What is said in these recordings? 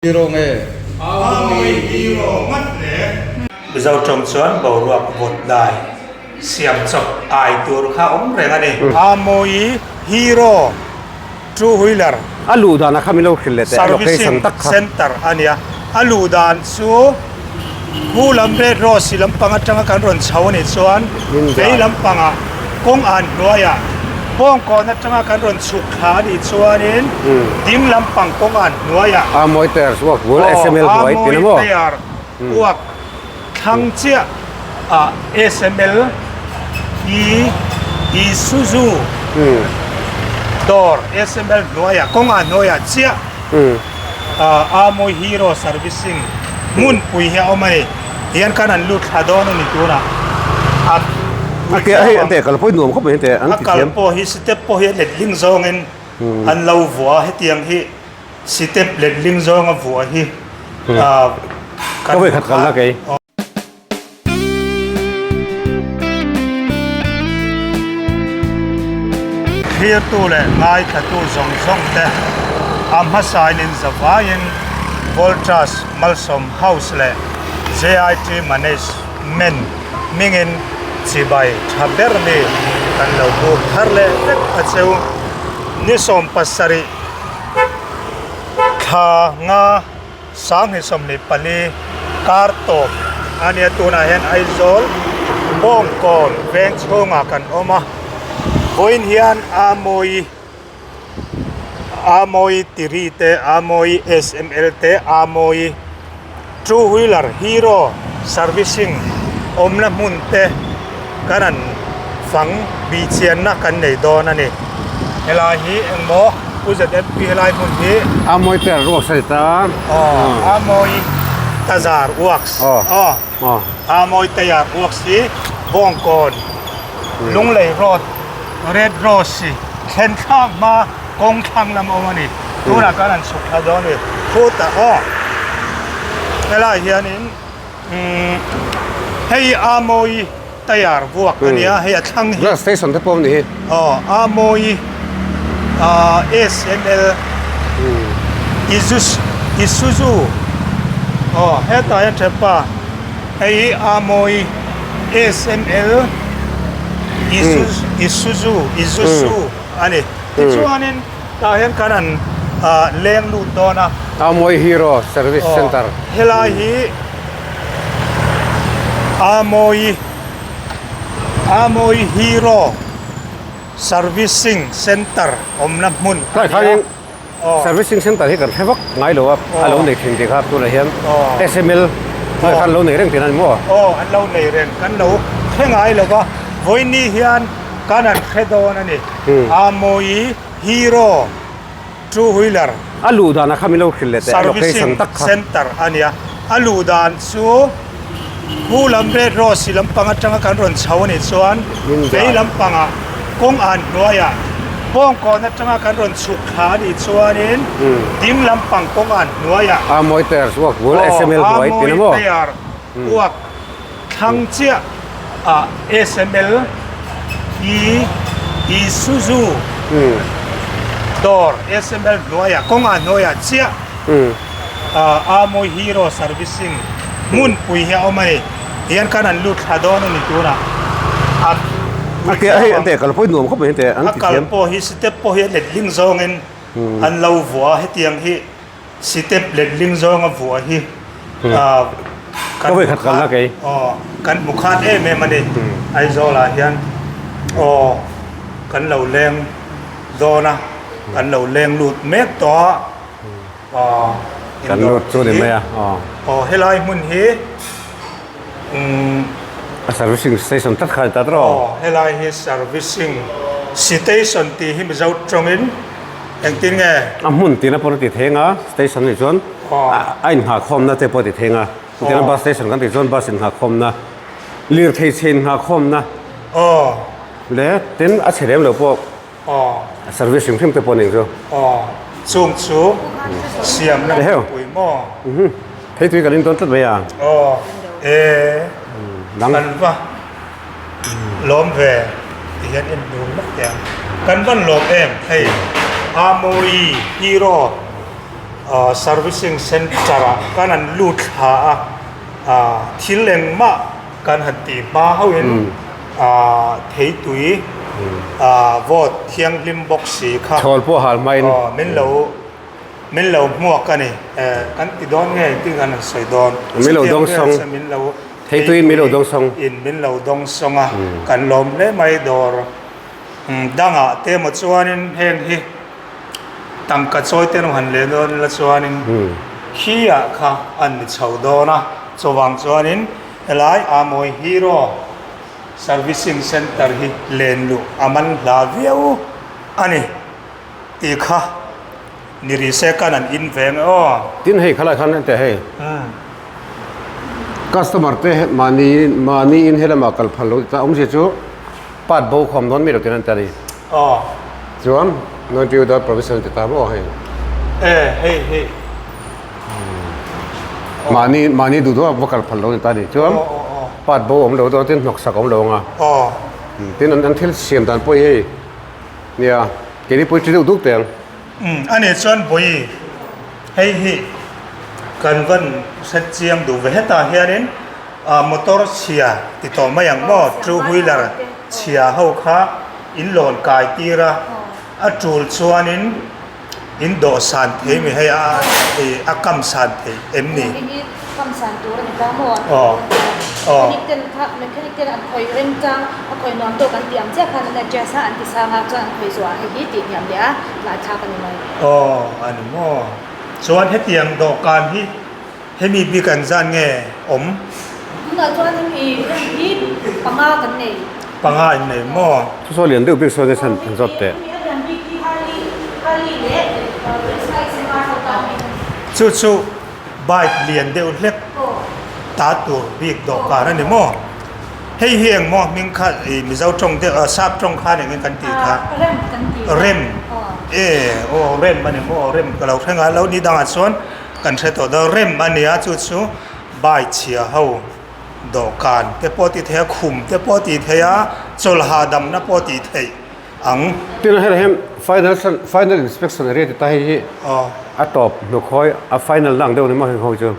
Hero nge? Amawi hero ngat le. Mizo tawng chuan boruak vawt dai siam chawp ai tur kha awm reng a ni. Amawi hero two wheeler. A luh dan a kha min lo hrilh leh teh a location Servicing tak kha. center a nia. A luh dan chu Khu lam Red Rose lampang atanga kan rawn chho a nih chuan vei lampangah kawng an hnuaiah Bawngkawn atanga kan rawn chhuk thla a nih chuanin ding lampang kawng an hnuaiah Amawi Tires uak bul SML hnuai tih na maw? Amawi Tire uak thlang chiah ah SML hi Isuzu dawr SML hnuaiah kawng an hnuaiah chiah Amawi Hero Servicing hmunpui hi a awm a ni. Tihian khan an lut thla dawn a ni tunah. A A ke hei a te kal pawh hi nuam khawp mai te an A ti kal thiam. pawh hi step pawh hi a letling zawngin an lo vua a hetiang hi step letling zawnga vua hi Ka vawikhat kalna kei. Thlirtu leh ngaithlatu zawng zawng te a hmasain in zavaiin Voltas Malsawm House leh JIT Management hmingin chibai tha ber mi kan lo buk thar leh vek a cheu. Ni 70 thla nga. 2024 kar tawp a nia tunah hian Aizawl Bawngkawn veng chhungah kan awm a vawiin hian Amawi Amawi tiri te Amawi SML te Amawi two wheeler hero servicing awmna hmun te kan han fang bih chianna kan nei dawn a ni helai hi engmaw. Pu ZMP helai hmun hi. A mawi ter ruaks a ni ta. Aw a mawi tazar uaks. Aw a mawi tayar uaks hi Bawngkawn Lunglei road Red Rose thlen thlak hma kawng thlang lam awm a ni. Tunah khan an chhuk thla dawn a ni. Khutah aw helai hianin hei a mawi. Tayar vuak a nia hei a thlang hi. Bus station te pawh a ni hi. Aw a mawi ah SML Isuzu Isuzu aw hetah hian thepa hei hi a mawi SML Isuzu Isuzu Isuzu a ni tichuanin tah hian kan han ah leng lut dawn a. A mawi Hero Service Center. Helai hi. Amawi Amawi Hero Servicing Center awmna hmun a ni a. Servicing Center hi kan hre vak ngai lo a, a lo nei thin tih kha tunah hian SML tunah khan an lo nei reng tih a ni maw? Aw an lo nei reng, kan lo hre ngai lo va, vawiini hian kan han hre dawn a ni. Amawi Hero. Two wheeler. A luh dan a kha min lo hrilh leh teh a location Servicing tak kha. center a nia. A luh dan chu khu lam Red Rose lampang atanga kan rawn chho a nih chuan vei lampangah kawng an hnuaiah Bawngkawn atanga kan rawn chhuk thla a nih chuanin ding lampang kawng an hnuaiah Amawi Tires uak bul SML hnuai tih na maw? Amawi Tire uak thlang chiah ah SML hi Isuzu dawr SML hnuaiah kawngah hnuaiah chiah ah Amawi Hero Servicing hmunpui hi a awm a ni tihian khan an lut thla dawn a ni tunah a A ke hei a te kal pawh hi nuam khawp mai hei an a ti kal thiam. pawh hi step pawh hi a letling zawngin an lo vuah a hetiang hi Sitep letling zawnga vuah hi kan hmu khat aw kan hmu khat em em a ni Aizawl ah hian aw kan lo leng dawn a kan lo leng lut mek tawh a aw kan lut chu ni mai a aw helai hmun hi umm a servicing station tlat kha a ni ta tawh aw helai hi servicing station tih hi Mizo tawngin. Engtin nge? A hmun tina pawh a ti theng a, station nih chuan a inngahkhawmna te pawh a ti theng a. Chutina bus station kan tih chuan bus inngahkhawmna, lirthei chhe inngahkhawmna leh tin a chhe lem lo pawh service hrim hrim te pawh a nih chu. Chung chu siamna pui maw? Thei tui kan in dawn tlat mai a. Kan va. Lawm ve ti hian en dun vek teh ang. Kan van lawm em hei Amawi hero. Servicing Centre ah kan han lut thla a, thil engmah kan han tih hma hauhin theitui vawt thianghlim bawk si kha Chhawl pawh hal hmain min lo min lo hmuak a ni. Kan ti dawn nge engtin kan han sawi dawn? Min lo dawng sawng. Min lo Theitui min lo dawng sawng. In min lo dawng sawng a, kan lawm hle mai dawr dangah te emaw chuanin heng hi Tangka chawi te han leh dawn ila chuanin khi ah kha an ni chho dawn a, chuvang chuanin helai Amawi Hero Servicing Centre hi len luh a man hla viau a ni tih kha ni rih se kan an in ve ang e aw. Tin hei khalai khan enteh hei customer te mahni mahni in helamah kal phal lo ta awmzia chu part bo khawm dawn mi lo tin an ti a ni. Aw. Chuan no due dot provision ti ta maw hei. E hei hei. Mahni mahni duh duh a va kal phal lo ni ta ni. Chuan part bo awm lo dawn tin hnawk sak awm lo anga. Aw. Tin an thil siam dan pawh hi hei nia keini pawh hi ṭi deuh duk teh ang. Umm a nih chuan vawi hei hi kan van hre chiang duh ve hetah hianin motor chhia ti tawh mai ang maw two wheeler chhia ho kha in lawn kai tir a a tul chuanin in dawh san thei mi hei a a kam san thei em ni? Aw aw. Aw a ni maw? Chuan hetiang dawhkan hi hemi bik an zan nge awm? Tunah chuan hemi heng hi panga kan nei. Panga in nei maw? Chu saw lian deuh bik sawn hian an zawt teh. Chu chu bike lian deuh hlek ta tur bik dawhkan a ni maw? Hei hi eng maw hming kha i Mizo tawng deuh ah sap tawng khan engin kan tih kha? Rem kan tih kha. Rem e aw rem a ni maw rem ka lo hre ngai lo ni dangah chuan kan hre tawh dawn rem a nia chu chu bai chhia ho dawhkan te pawh tih theih a khum te pawh tih theih a chawlh hahdamna pawh tih theih ang. Tin a hei final final inspection area ti ta hei hi a tawp hnukhawi a final na ang deuh ni maw heng ho chu.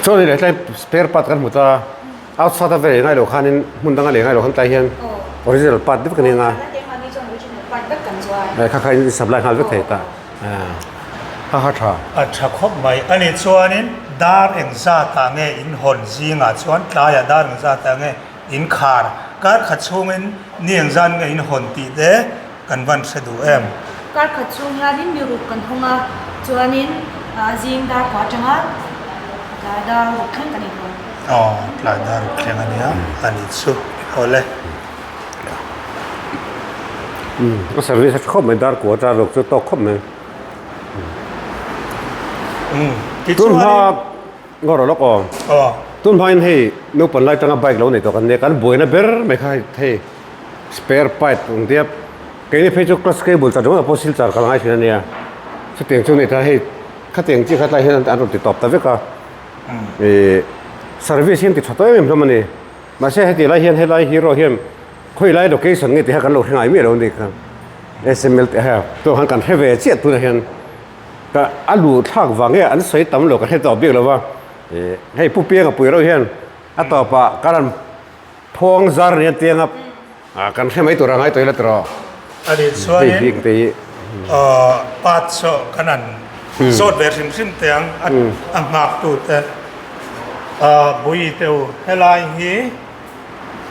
Chuan hei tlai spare part kan hmu ta outside a vel ngai lo khanin hmun danga leh ngai lo khan tlai hian original part vek a ni ang a kha kha in supply nghal vek thei ta ha ha tha. A tha khawp mai a ni chuanin dar engzat ah nge in hawn zingah chuan tlaiah dar engzat ah nge in khar kar khat chhungin ni engzat nge in hawn tih te Kan van hre duh em? Kar khat chhung hianin mi ruk kan hawng a, chuanin zing dar kua atanga tlai dar ruk thleng kan inhawng. Aw, tlai dar ruk thleng a nia, a ni chu. Awle. Umm, a service a tha khawp mai, dar kua atanga ruk chu tawk khawp mai. Umm, tichuanin. Tunhma ngaw rawh lawk aw. Aw. Tunhmain hei naupang lai atanga bike lo nei tawh kan nia, kan buaina ber mai kha hei. Spare pipe ang tia keini phei chu clutch cable char ringawt ah pawh silchar kal ngai thin a nia chutiang chu a ni ta hei khatiang chi kha tlai hian an rawn ti tawp ta vek a ih service hi an ti tha tawh em em hlawm a ni mahse heti lai hian helai hero hian khawi lai location nge tih kha kan lo hre ngai miah lo a ni kha sml tih kha tawh khan kan hre ve chiah tunah hian ka a luh thlak vang nge an sawi tam lo ka hre tawh bik lo va ih hei pu pianga pui reuh hian a tawpah ka rawn Phawng zar nia tianga kan hre mai tur a ngai tawh ila tiraw. A nih chuanin part saw kan han zawt ve hrim hrim teh ang a nghak tu te Bui te u helai hi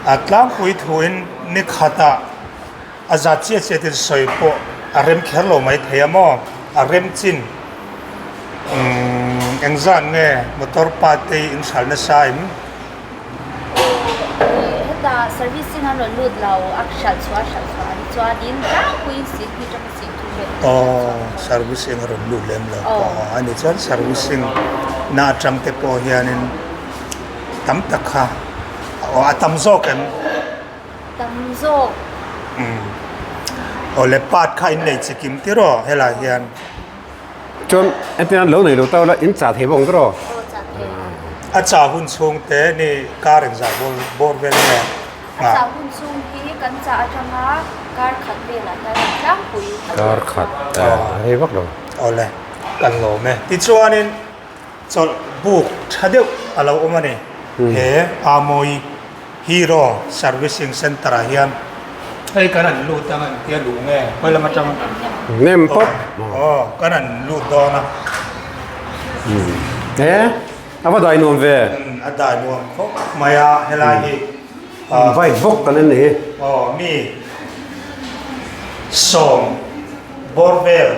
a tlangpui thuin ni khatah a zat chiah chiah tin sawi pawh a rem kher lo mai thei a maw a rem chin engzat nge motor part te hi in hral nasa em. Heta servicing an rawn lut lo a hralh chhuah a hralh chhuah a ni chuanin tlangpuiin seat hnih atanga seat thum vel Aw servicing a rawn lut lem lo pawh a ni chuan servicing na atang te pawh hianin tam tak kha aw a tam zawk em? Tam zawk. Umm aw le part kha in nei chikim tiraw helai hian. Chuan hetiang lo nei lo ta ula in chah thei bawk ang tiraw? Aw chah thei. A chah hun chhung te ni kar engzah bawr bawr vel nge? A chah hun chhung hi kan chah atanga. Kar khat velah hian a tlangpui a Kar khat a rei vak lo. Awle, kan lawm e. Tichuanin chawlh buk tha deuh a lo awm a ni. He Amawi Hero Servicing Centre ah hian hei kan han lut ang an tia luh nge khawi lam atang Nem pawp. Aw, kan han lut dawn a. E, a va dai nuam ve. A dai nuam khawp mai a helai hi. Bike bawk kan en hi. Aw mi sawm bawr vel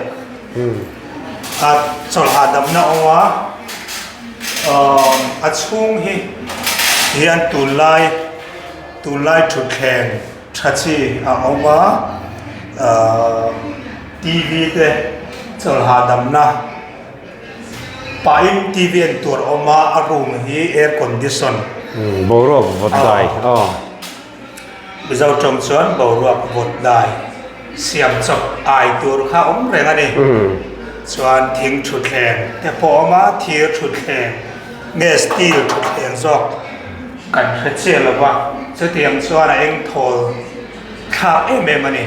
a chawlh hahdamna awm a, a chhung hi hian tunlai tunlai thutthleng tha chi a awm a, TV te chawlh hahdamna. Pahin TV en tur a awm a, a room hi air condition. Boruak vawt dai aw. Mizo tawng chuan boruak vawt dai siam chawp ai tur kha awm reng a ni. Chuan thing thutthleng te pawh a awm a, thir thutthleng nge steel thutthleng zawk kan hre chiah lo va, chutiang chuan a eng thawl thlak em em a ni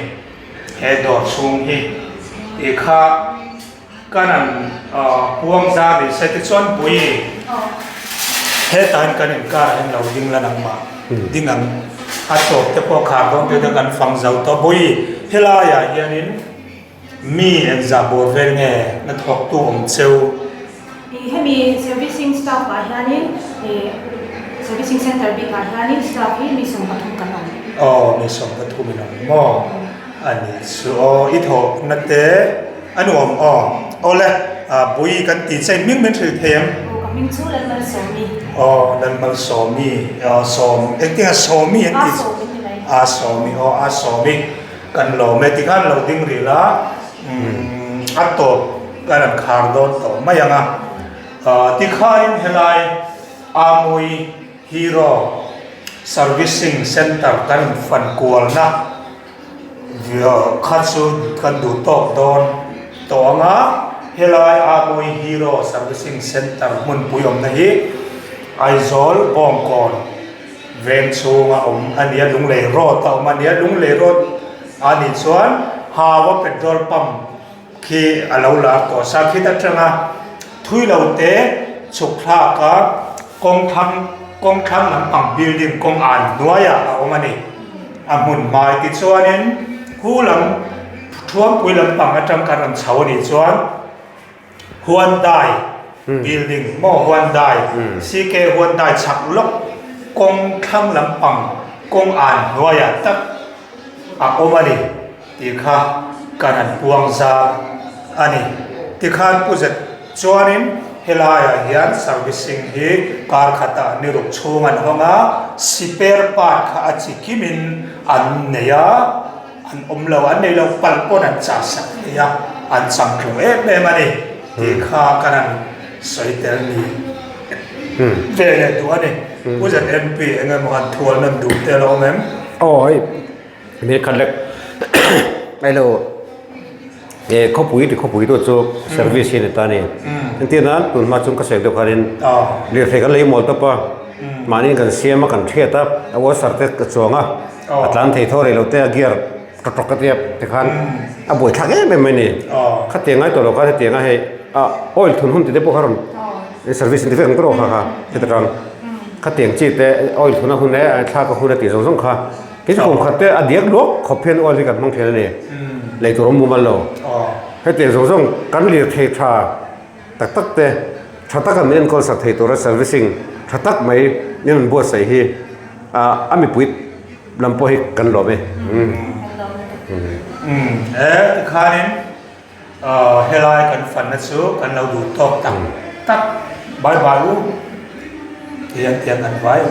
he dawr chhung hi tih kha. Kan an puang zar ni se tichuan pui hetah hian kan inkar ah hian lo ding la nangmah ding ang a tawp te pawh khar dawn te kan fang zo tawh pui helai ah hianin mi engzah bawr vel nge na thawk tu awm cheu. Hemi servicing staff ah hianin servicing center bik ah hianin staff hi mi 13 kan awm. Aw mi 13 in awm maw a ni chu aw i thawhna te. A nuam aw. Awle, Bui kan ti che hming min hrilh thei em? Aw, ka hming chu Lalmalsawmi. Aw, Lalmalsawmi, aw Sawm, engtinga Sawmi an ti? A Sawmi ni mai. A Sawmi, aw A Sawmi kan lawm e. Tikhan lo ding rih la, umm a tawp kan han khar dawn tawh mai ang a. Tikhain helai Amui Hero Servicing Centre kan infan kualna Kha chu kan duh tawk dawn tawh ang a, helai Amui Hero Servicing Centre hmunpui awmna hi Aizawl Bawngkawn veng chhunga awm a ni a, Lunglei Road a awm a ni a, Lunglei Road a nih chuan Hawa Petrol Pump khi a lo lar tawh sa khit atanga thui lo te chhuk thlak a kawng thlang kawng thlang lampang building kawng an hnuaiah a awm a ni a hmun hmai tichuanin khu lam thuampui lampang atang khan rawn chho a nih chuan Hyundai building maw Hyundai CK Hyundai chhak lawk kawng thlang lampang kawng an hnuaiah tak a awm a ni. Tih kha kan han puang zar a ni. Tikhan Pu Zet chuanin helaiah hian servicing hi kar khatah ni ruk chhung an hawng a, spare part kha a chi kimin an nei a, an awm lo, an nei lo palh pawn an chah sak thei a, an changtlung em em a ni tih kha kan han sawi tel ni ve leh duh a ni. Pu Zet MP eng emaw han thual nawn duh te a lo awm em? Aw hei. Mi khat lek ai lo e khawpui ti khawpui tu chu service hi ni ta ni entir nan tun hma chung ka sawi deuh khanin lirthei kan lei mawl tawp a mahni kan siam a kan hriat a a washer te ka chuang a a tlan thei thaw rei lo te a gear tawk tawk ka tia tikhan a buai thlak em em mai ni khatiang ngai tawh lo khan hetiang a hei a oil thun hun ti te pawh kha rawn service in ti vek ang tawh kha kha heta tang khatiang chi te oil thun a hun e thlak a hun a tih zawng zawng kha Kei chu kum khat te a diak luak khawp hian oil hi kan hmang thin a ni. Lei tur awm mumal lo. Hetiang zawng zawng kan lirthei tha tak tak te tha taka min enkawl sak thei tura servicing tha tak mai min rawn buatsaih hi a mipui lam pawh hi kan lawm e. He tikhanin helai kan fanna chu kan lo duh tawk tak tak. Bye bye u. Tiang tiang kan vai.